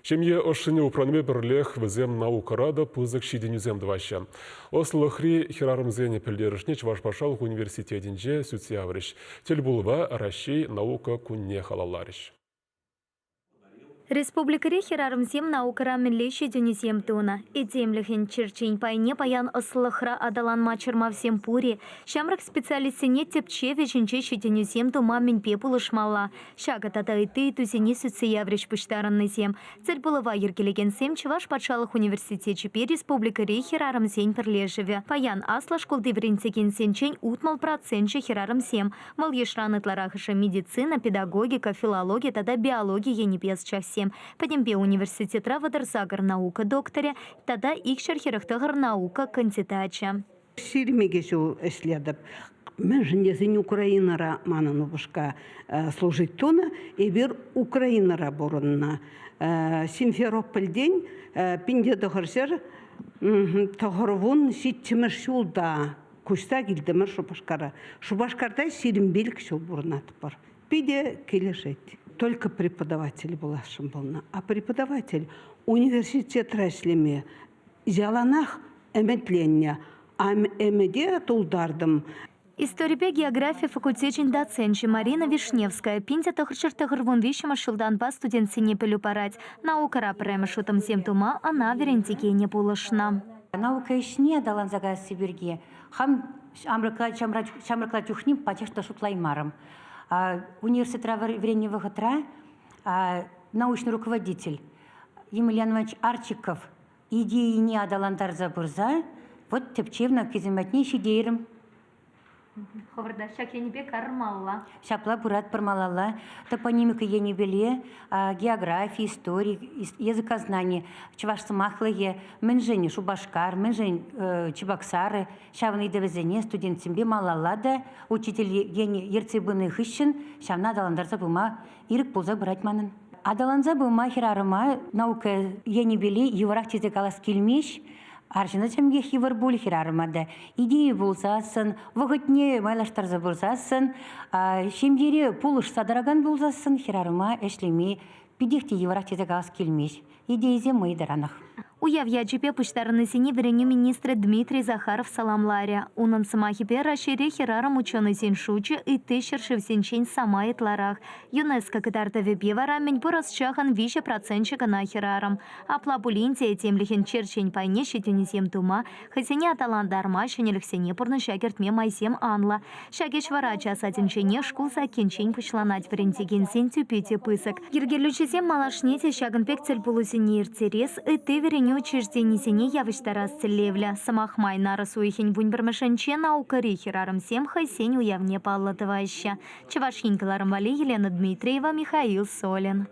Ҫемье ӑшшине упранипе пӗрлех вӗсем наукӑра та пысӑк ҫитӗнӳсем тӑваҫҫӗ. Ӑслӑлӑхри хӗрарӑмсен пӗлтерӗшне Чӑваш патшалӑх университетӗнче сӳтсе яврӗҫ. Тӗлпулӑва Раҫҫей наука кунне халалларӗҫ. Республикӑри хӗрарӑмсем наукӑра мӗнле ҫитӗнӳсем тунӑ? Этемлӗхӗн черчен пайне паян ӑслӑлӑхра аталанма чӑрмавсем пур-и? Ҫамрӑк специалистсене тӗпчев ӗҫӗнче ҫитӗнӳсем тума мӗнпе пулӑшмалла? Ҫакӑ тата ытти ыйтусене сӳтсе яврӗҫ пуҫтарӑннисем. Тӗлпулӑва йӗркелекенсем Чӑваш патшалӑх университечӗпе республикӑри хӗрарӑмсен пӗрлешӗвӗ. Паян аслӑ шкулти вӗрентекенсенчен 60 проценчӗ хӗрарӑмсем. Вӑл йышран ытларахӑшӗ медицина, педагогика, филологи тата биологи енӗпе ӑсчахсем. Пӗтӗмпе университетра 38 наука докторӗ тата 249 наука кандидачӗ. 22 ҫул ӗҫлетӗп. Мӗншӗн тесен Украинӑра манӑн упӑшка служить тунӑ, эпир Украинӑра пурӑннӑ. Симферопольтен 1997 ҫулта куҫса килтӗмӗр Шупашкара. Шупашкарта 25 ҫул пурӑнатпӑр. Питӗ килӗшет. Только преподаватель пуласшӑн пулнӑ. А преподаватель университетра ӗҫлеме яланах ӗмӗтленнӗ. Ӗмӗте тултартӑм. Историпе географи факультечӗн доценчӗ Марина Вишневская 1993 ҫултанпа студентсене пӗлӳ парать. Наукӑра пӗрремӗш утӑмсем тума ӑна вӗрентекенӗ пулӑшнӑ. Наука ӗҫне аталанса каясси пирки хам ҫамрӑкла чухне пачах та шутлаймарӑм. Университетра вӗреннӗ вӑхӑтра научный руководитель Емельянович Арчиков идейине аталантарса пырса вот тӗпчев наукисем патне ҫитейрӗм. Хӑвӑрта ҫак енӗпе кармалла. Ҫапла пыратпӑр малалла. Топонимика енӗпеле географи, истори, языкознани, чӑваш сӑмахлӑхӗ, мӗншӗн Шупашкар, мӗншӗн Чебоксары ҫавӑн ыйтӑвӗсене студентсемпе малалла та учитель ертсе пынӑ хыҫҫӑн ҫавна аталантарса пыма ирӗк пулса пырать манӑн. Аталанса пыма хӗрарӑма наука енӗпеле йывӑрах тесе калас килмест. Арҫын ачамех йывӑр пуль хӗрарӑма та. Идея пулсассӑн, вӑхӑтне майлаштарса пырсассӑн, ҫемьере пулӑшса тӑракан пулсассӑн хӗрарӑма ӗҫлеме питех те йывӑрах тесе калас килмест. Идейӑсем мӑй таранах. Уяв ячӗпе пуҫтарӑннисене вӗренӳ министрӗ Дмитрий Захаров саламларӗ. Унӑн сӑмахӗпе Раҫҫейре хӗрарӑм ученӑйсен шучӗ ытти ҫӗршывсенчен самай ытларах. ЮНЕСКО кӑтартӑвӗпе вара мӗнпур ӑсчахӑн 3 проценчӗ кӑна хӗрарӑм. Апла пулин те этемлӗхӗн черчен пайне ҫитӗнӳсем тума, хӑйсене аталантарма, ҫӗнӗлӗхсене пурнӑҫа кӗртме майсем анлӑ. Ҫак ӗҫ вара ача садӗнченех шкул саккинчен пуҫланать, вӗрентекенсен тӳпи те пысӑк. Йӗркелӳҫӗсем малашне те ҫакӑн пек тӗлпулусене ирттерес, ытти вӗренӳ учрежденисене явӑҫтарас тӗллевлӗ. Сӑмах май, нарӑс уйӑхӗн вунпӗрмӗшӗнче наукӑри хӗрарӑмсем хӑйсен уявне паллӑ тӑваҫҫӗ. Чӑваш Ен кӑларӑм валли Елена Дмитриева, Михаил Солин.